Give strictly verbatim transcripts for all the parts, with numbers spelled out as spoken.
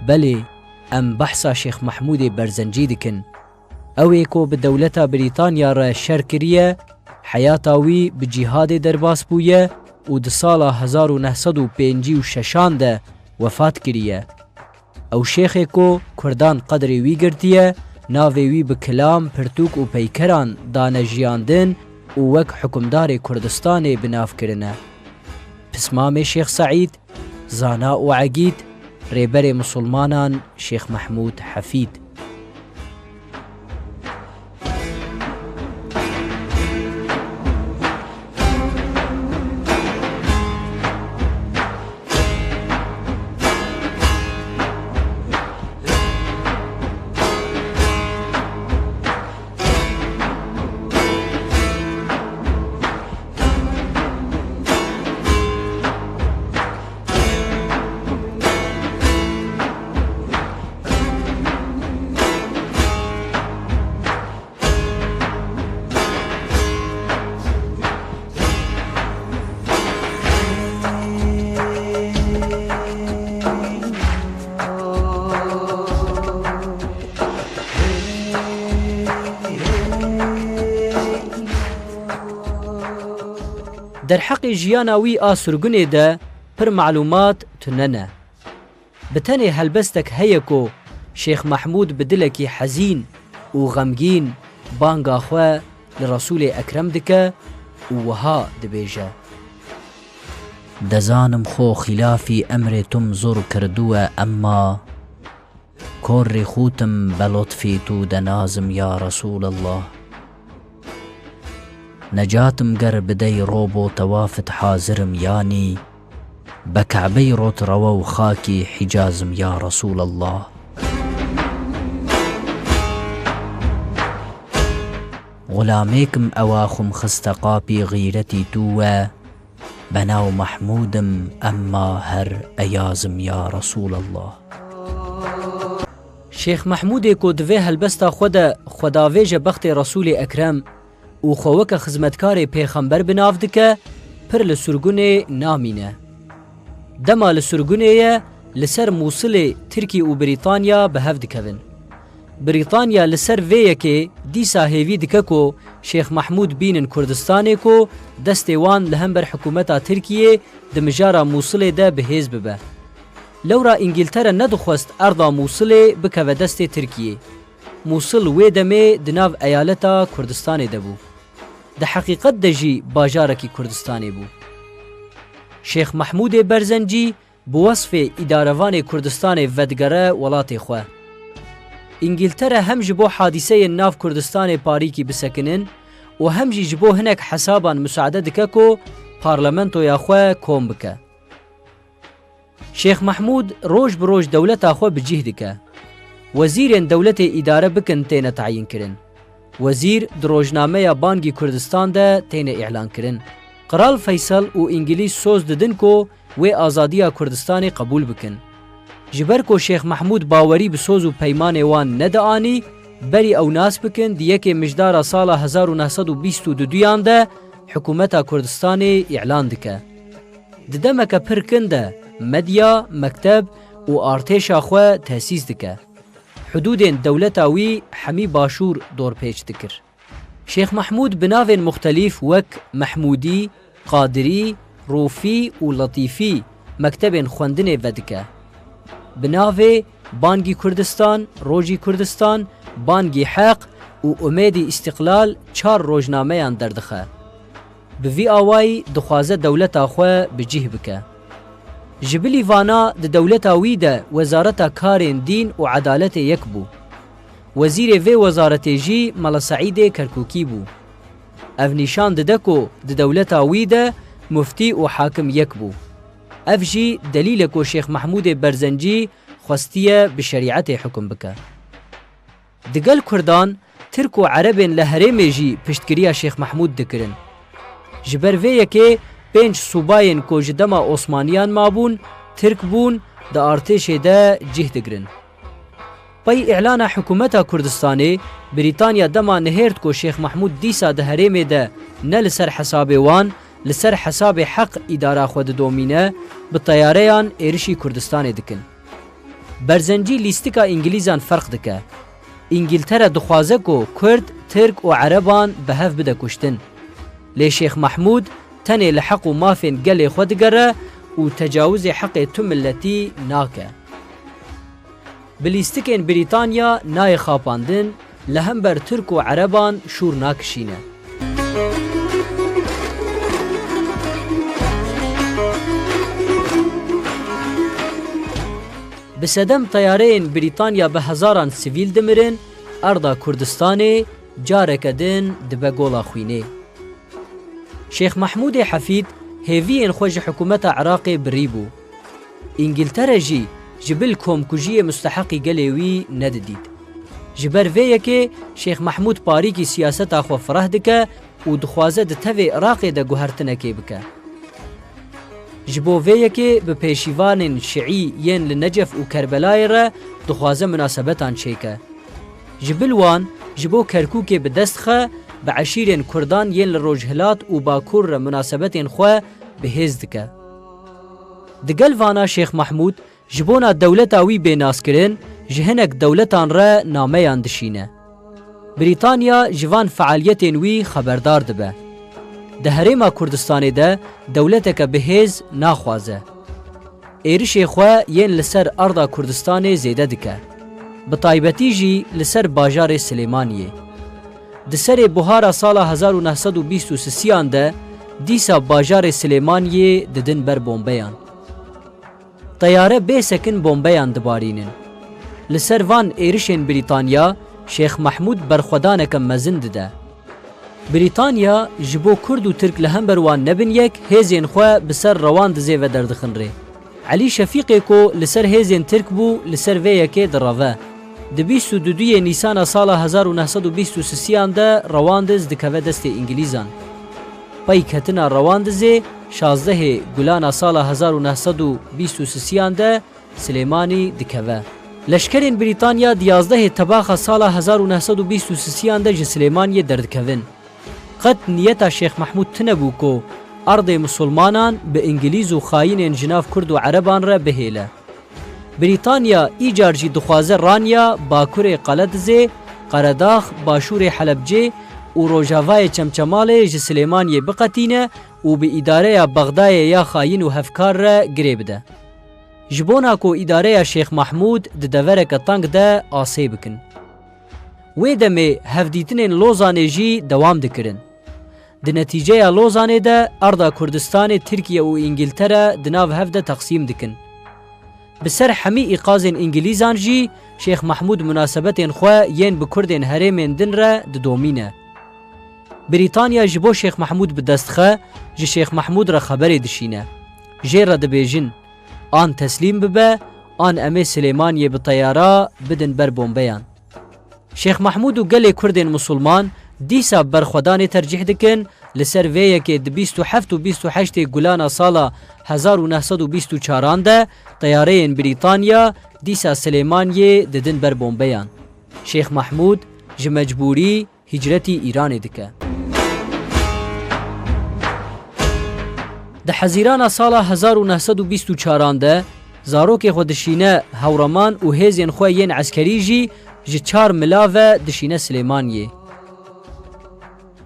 Belê, em behsa Şêx Mehmûdê Berzencî dikin. Ew ê ku bi dewleta Brîtanya re şer kiriye, heyata wî bi cîhadê derbas bûye û di sala hezar û neh sed û pêncî û şeşan de wefat kiriye. Ew şêxê ku Kurdan qedrê wî girtiye, navê wî bi kilam, pirtûk û peykeran dane jiyandin û wek hukimdarê Kurdistanê bi nav kirine. Pismamê Şêx Seîd, zana û egîd, rêberê misilmanan Şêx Mehmûd Hefîd. Derheqê jiyana wî a sirgunê de pir malûmat tune ne. Bi tenê helbestek heye ku Şêx Mehmûd bi dilekî hezîn û xemgîn banga xwe li Resûlê Ekrem dike û wiha dibêje: Dezanim xo xîlafî emrê tu min zor kirduwe, emma korrî xûtim be lotfî tu de nazim ya Resûlallah. Necatim ger bidey ro bo tewafit hazirim, yanî be Kebeyî rot rewe û xakî Hicazim ya Resûlallah. Xulamêkim ewa xum xiste qapî xîretî tu we, be nav Mehmûdim emma her eyazim ya Resûlallah. Şêx Mehmûdê ku di vê helbesta xwe de xwedavêje bextê Resûlê Ekrem û xwe weke xizmetkarê pêxember bi nav dike, pir li sirgunê namîne. Dema li sirgunê ye, li ser Mûsilê Tirkî û Brîtanya bi hev dikevin. Brîtanya li ser vê yekê dîsa hêvî dike ku Şêx Mehmûd bînin Kurdistanê ku destê wan li hember hikûmeta Tirkiyê di mijara Mûsilê de bi hêz bibe. Lewra Îngiltere nedixwest erda Mûsilê bikeve destê Tirkiyê. Mûsil wê demê di nav eyaleta Kurdistanê de bû. Di heqîqet de jî bajarekî Kurdistanê bû. Şêx Mehmûdê Berzencî bi wesfê îdarevanê Kurdistanê vedigere welatê xwe. Îngiltere hem ji bo hadîseyên nav Kurdistanê parîkî bisekinin û hem jî ji bo hinek hesaban musaade dike ku parlamentoya xwe kom bike. Şêx Mehmûd roj bi roj dewleta xwe bi cih dike. Wezîrên dewletê îdare bikin têne tayînkirin. Wezîr di rojnameya Bangî Kurdistan de têne îlankirin. Qral Feysel û Îngilîz soz didin ku wê azadiya Kurdistanê qebûl bikin. Ji ber ku Şêx Mehmûd bawerî bi soz û peymanê wan nedianî, berî ew nas bikin, di yekê mijdara sala hezar û neh sed û bîst û duduyan de hikûmeta Kurdistanê îlan dike. Di demeke pir kin de medya, mekteb û artêşa xwe tesîs dike. Hidûdên dewleta wî hemî başûr dorpêç dikir. Şêx Mehmûd bi navên muxtelîf wek Mehmûdî, Qadirî, Rûfî û Letîfî mektebên xwendinê vedike. Bi navê Bangî Kurdistan, Rojî Kurdistan, Bangî Heq û Umêdî Îstiqlal çar rojnameyan derdixe. Bi vî awayî dixwaze dewleta xwe bi cih bike. Ji bilî vana di dewleta wî de Wezareta Karên Dîn û Edaletê yek bû. Wezîrê vê wezaretê jî Mela Seîdê Kerkûkî bû. Ev nîşan dide ku di dewleta wî de muftî û hakim yek bû. Ev jî delîl e ku Şêx Mehmûdê Berzencî xwestiye bi şerîetê hukum bike. Digel Kurdan, Tirk û Erebên li herêmê jî piştgiriya Şêx Mehmûd dikirin. Ji ber vê yekê pênc sûbayên ku ji dema Osmaniyan mabûn, Tirk bûn, di artêşê de cih digirin. Pey îlana hikûmeta Kurdistanê, Brîtanya dema nihêrt ku Şêx Mehmûd dîsa di herêmê de ne li ser hesabê wan, li ser hesabê Heq îdara xwe didomîne, bi teyareyan êrişî Kurdistanê dikin. Berzencî lîstika Îngilîzan ferq dike. Îngiltere dixwaze ku Kurd, Tirk û Ereban bi hev bide kuştin. Lê Şêx Mehmûd tenê li heq û mafên gelê xwe digere û tecawizê heqê tu miletî nake. Bi lîstikên Brîtanya nayê xapandin, li hember Tirk û Ereban şûr nakişîne. Bi sedem teyareyên Brîtanya bi hezaran sivîl dimirin, erda Kurdistanê careke din dibe gola xwînê. Şêx Mehmûdê Hefîd hêviyên xwe ji hikûmeta Iraqê birî bû. Îngiltere jî ji bil komkujiyê musteheqî gelê wî nedidît. Ji ber vê yekê Şêx Mehmûd parîkî siyaseta xwe fireh dike û dixwaze di tevê Iraqê de guhertinekê bike. Ji bo vê yekê bi pêşîvanên şiî yên li Necef û Kerbelayê re dixwaze munasebetan çêke. Ji bil wan ji bo Kerkûkê bi dest xe, bi eşîrên Kurdan yên li Rojhilat û Bakur re munasebetên xwe bi hêz dike. Digel vana Şêx Mehmûd ji bona dewleta wî bê naskirin, ji hinek dewletan re nameyan dişîne. Brîtanya ji van fealiyetên wî xeberdar dibe. Di Herêma Kurdistanê de dewleteke bi hêz naxwaze. Êrişê xwe yên li ser arda Kurdistanê zêde dike. Bi taybetî jî li ser bajarê Silêmaniyê. Di serê buhara sala hezar û neh sed û bîst û sisiyan de dîsa bajarê Silêmaniyê didin ber bombeyan. Teyare bê sekin bombeyan dibarînin. Li ser van êrişên Brîtanya, Şêx Mehmûd berxwedaneke mezin dide. Brîtanya ji bo Kurd û Tirk li hember wan nebin yek, hêzên xwe bi ser Rewandizê ve derdixin rê. Elî Şefîqê ku li ser hêzên Tirk bû, li ser vê yekê direve. Di bîst û duyê Nîsana sala hezar û neh sed û bîst û sisiyan de Rewandiz dikeve destê Îngilîzan. Pey ketina Rewandizê şazdehê Gulana sala hezar û neh sed û bîst û sisiyan de Silêmanî dikeve. Leşkerên Brîtanya di yazdehê Tebaxa sala hezar û neh sed û bîst û sisiyan de ji Silêmaniyê derdikevin. Qet niyeta Şêx Mehmûd tune bû ku erdê misilmanan bi Îngilîz û xayînên ji nav Kurd û Ereban re bihêle. Brîtanya îcar jî dixwaze Ranya, Bakurê Qaledizê, Qeredax, Başûrê Helebcê û Rojavayê Çemçemalê ji Silêmaniyê biqetîne û bi îdareya Bexdayê ya xayîn û hevkar re girê bide. Ji bona ku îdareya Şêx Mehmûd di devereke teng de asê bikin. Wê demê hevdîtinên Lozanê jî dewam dikirin. Di netîceya Lozanê de arda Kurdistanê Tirkiye û Îngiltere di nav hev de teqsîm dikin. Bi ser hemî îqazên Îngilîzan jî Şêx Mehmûd munasebetên xwe yên bi Kurdên herêmên din re didomîne. Brîtanya ji bo Şêx Mehmûd bi dest xe, ji Şêx Mehmûd re xeberê dişîne. Jê re dibêjin, an teslîm bibe, an em ê Silêmaniyê bi teyara bidin ber bombeyan. Şêx Mehmûd û gelê Kurdên Misilman dîsa berxwedanê tercîh dikin, li ser vê yekê di bîst û heft û bîst û heştê Gulana sala hezar û neh sed û bîst û çaran de teyareyên Brîtanya dîsa Silêmaniyê didin ber bombeyan. Şêx Mehmûd ji mecbûrî hîcretî Îranê dike. Di Hezîrana sala hezar û neh sed û bîst û çaran de zarokê xwe dişîne Hewreman û hêzên xwe yên eskerî jî ji çar mila ve dişîne Silêmaniyê.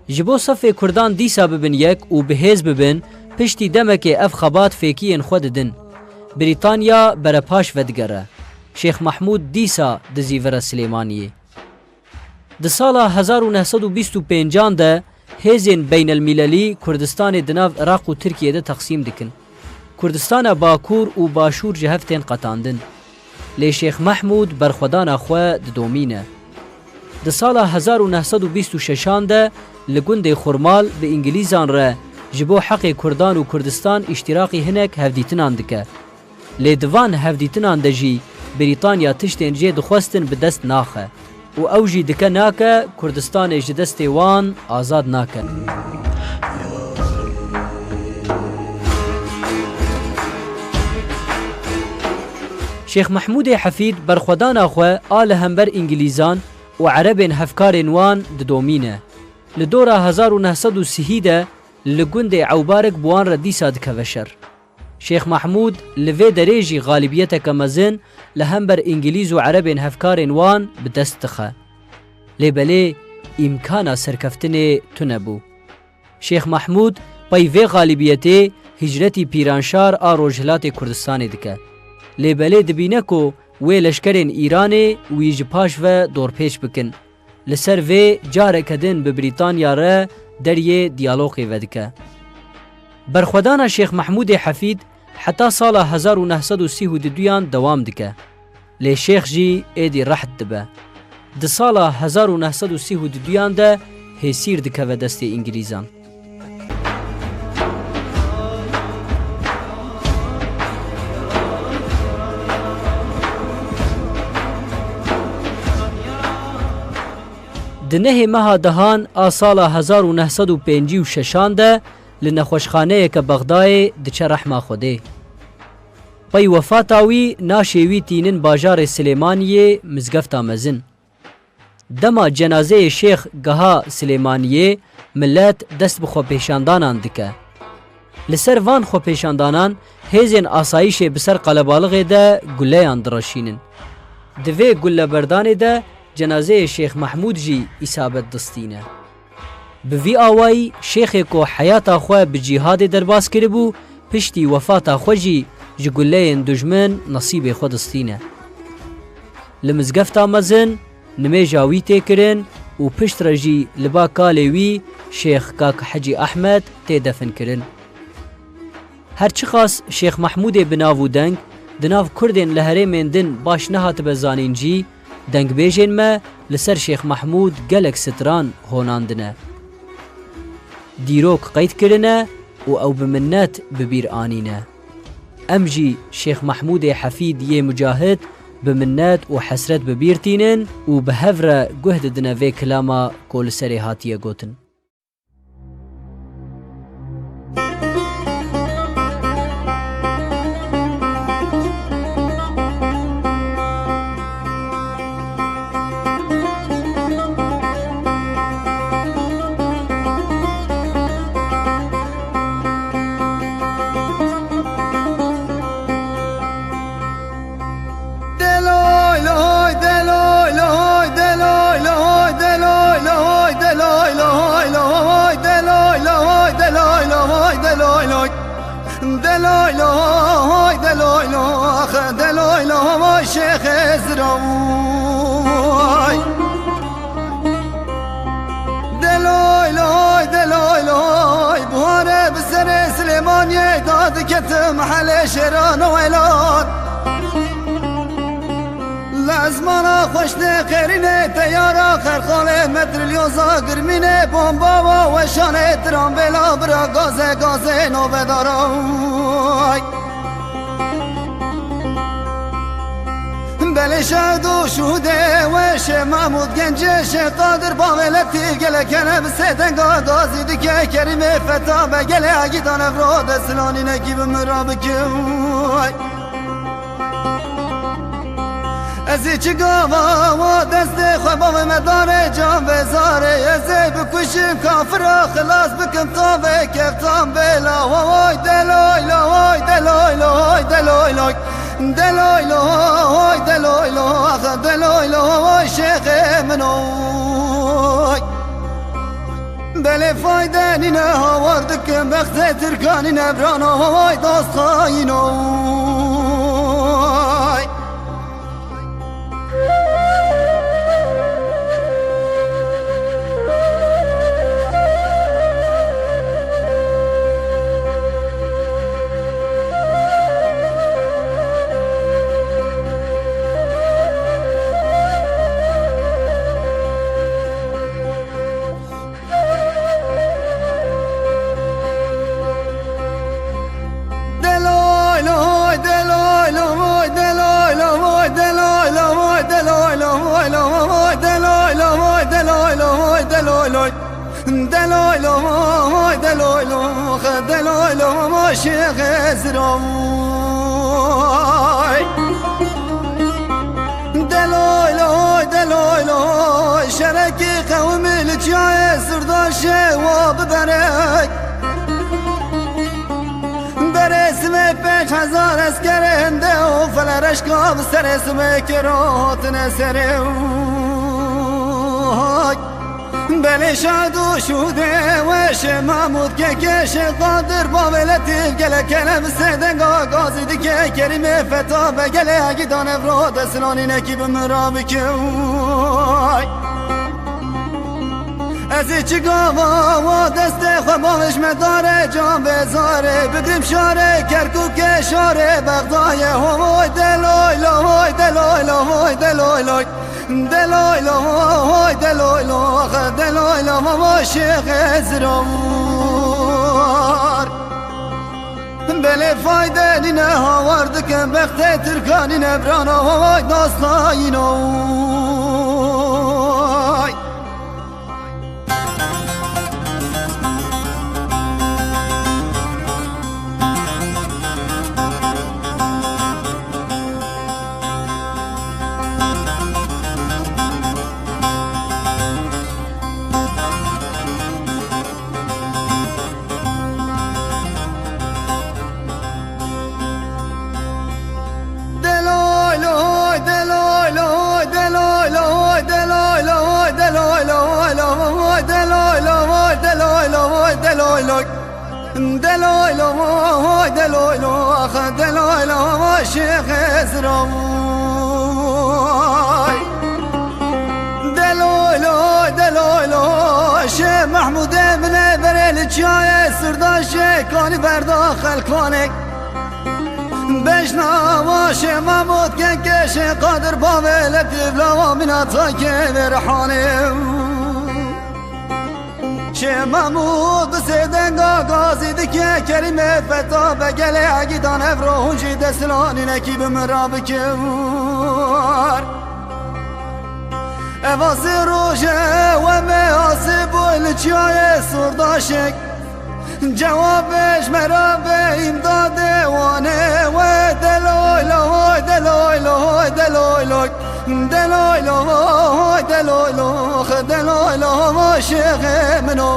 Ji bo sefê Kurdan dîsa bibin yek û bi hêz bibin, piştî demekê ev xebat fêkiyên xwe didin. Brîtanya berepaş vedigere. Şêx Mehmûd dîsa dizîvire Silêmaniyê. Di sala hezar û neh sed û bîst û pêncan de hêzên beynelmîlelî Kurdistanê di nav Iraq û Tirkiyê de teqsîm dikin. Kurdistana Bakur û Başûr ji hev tên qetandin. Lê Şêx Mehmûd berxwedana xwe didomîne. Di sala hezar û neh sed û bîst û şeşan de li gundê Xurmal bi Îngilîzan re ji bo heqê Kurdan û Kurdistan îştiraqî hinek hevdîtinan dike. Lê di van hevdîtinan de jî Brîtanya tiştên jê dixwestin bi dest naxe û ew jî dike nake Kurdistanê ji destê wan azad nake. Şêx Mehmûdê Hefîd berxwedana xwe a li hember Îngilîzan û Erebên hevkarên wan didomîne. Li dora hezar û neh sed û sihî de li gundê Ewbarek bi wan re dîsa dikeve şer. Şêx Mehmûd li vê derê jî xalibiyeteke mezin li hember Îngilîz û Erebên hevkarên wan bi dest dixe. Lê belê îmkana serkeftinê tune bû. Şêx Mehmûd pey vê xalibiyetê hicretî Pîranşar a Rojhilatê Kurdistanê dike. Lê belê dibîne ku wê leşkerên Îranê wî ji paş ve dorpêç bikin. Li ser vê careke din bi Brîtanya re deriyê diyalogê vedike. Berxwedana Şêx Mehmûdê Hefîd heta sala hezar û neh sed û sî û duyan dewam dike. Lê Şêx jî êdî reht dibe. Di sala hezar û neh sed û sî û duyan de hêsîr dikeve destê Îngilîzan. Di nehê meha dehan a sala hezar û neh sed û pêncî û şeşan de li nexweşxaneyeke Bexdayê diçe rehma Xwedê. Pey wefata wî naşê wî tînin bajarê Silêmaniyê Mizgefta Mezin. Dema cenazeyê Şêx geha Silêmaniyê, milet dest bi xwepêşandanan dike. Li ser van xwepêşandanan hêzên asayîşê bi ser qelebalixê de guleyan direşînin. Di vê guleberdanê de cenazeyê Şêx Mehmûd jî îsabet distîne. Bi vî awayî Şêxê ku heyata xwe bi cîhadê derbas kiribû, piştî wefata xwe jî ji guleyên dijmin nesîbê xwe distîne. Li Mizgefta Mezin nimêja wî tê kirin û piştre jî li ba kalê wî Şêx Kak Hecî Ehmed tê defin kirin. Her çiqas Şêx Mehmûdê bi nav û deng di nav Kurdên li herêmên din baş nehatibe zanîn jî, dengbêjên me li ser Şêx Mehmûd gelek stran honandine. Dîrok qeyd kirine û ew bi minnet bi bîr anîne. Em jî Şêx Mehmûdê Hefîd yê Mucahid bi minnet û hesret bi bîr tînin û bi hev re guh didine vê kilama ku li serê hatiye gotin. Deloy loy, deloy loy, ax deloy loy, Şêxê Zira vay. Deloy loy, deloy loy, buhare bi serê Silêmaniyê dadiketim helê şêran û welat. Li ezmana xweştê qêrînê teyara xerxalê metrilyoza girmînê bomba wa weşanê tiran bêla bira gazê gazê novedaray. Belê şehd û şûdê weşê Mahmûd Gencê Şêx Qadir bavêletî gelek hene bi sê denga gazî dike Kerîmê Feta be gelê agîdan evro desilanînekî bi min re bikin. Ez ê çi gava wa destê xwe bavê me darê can vê zarê. Ez ê bikujim kafira xilas bikim tavê keftan bê la. Way deloy la, way deloy la, way deloy la. Deloy la, way deloy la, ax deloy la, way şêxê min oy. Belê fayde nîne hawar dikim, bextê Tirkan nîne brana, way dost xayîno. Deloy loy, deloy loy, deloy loy, deloy loy, deloy loy, deloy loy, deloy loy, deloy loy, deloy loy. Deloy loy, deloy loy, deloy loy, şêxê ziroy. Deloy loy, deloy loy, şerekî qewimî li çiyayê Sirdaşê wa biberek. Serê simê pênc hezar eskerê hinde û felereşka bi serê simê kero hatine serê. Hay! Belê şad û şûdê weşê Mahmûd kekê şê Qadir bavê Letîf gelek kele bi sê denga gazî dike Kerîmê feta be gelê egîdan evro desilanînekî bi min ra bike. Hay! Ez ê çi gava wa destê xwe bavêj me dare can bêzarê bigrim şarê Kerkûkê şarê Bexdayê ho hoy deloy lo hoy deloy lo hoy deloy loy deloy lo hoy deloy lo axe deloy lo ho şêxê zirawar. Belê fayde nîne hawar dikin bextê Tirkan nîne brana ho hoy dostayîno. Deloy loy, deloy loy, deloy loy, deloy loy, deloy loy, deloy loy, deloy loy, deloy loy, deloy loy. Deloy loy, deloy loy, axa deloy loy, şêxê ziraway. Deloy loy, deloy loy, şê Mahmûdê min ê berê li çiyayê Sirdaşê kanî berda xelkanê. Bejna wa şê Mahmûd kekê şê Qadir bavê Letîf lawa mîna takê vê rihanê. Şê Mahmûd bi sê denga gazî dike Kerîmê feta be gelê egîdan evro hûn jî desilanînekî bi min ra bikir. Ev asê roje we me asê boy li çiyayê Sordaşek. Cewabê ji me re be îmdadê wan e we deloy loy, deloy loy, deloy loy. Deloy loy, deloy loy, deloy loy, şêxê min o.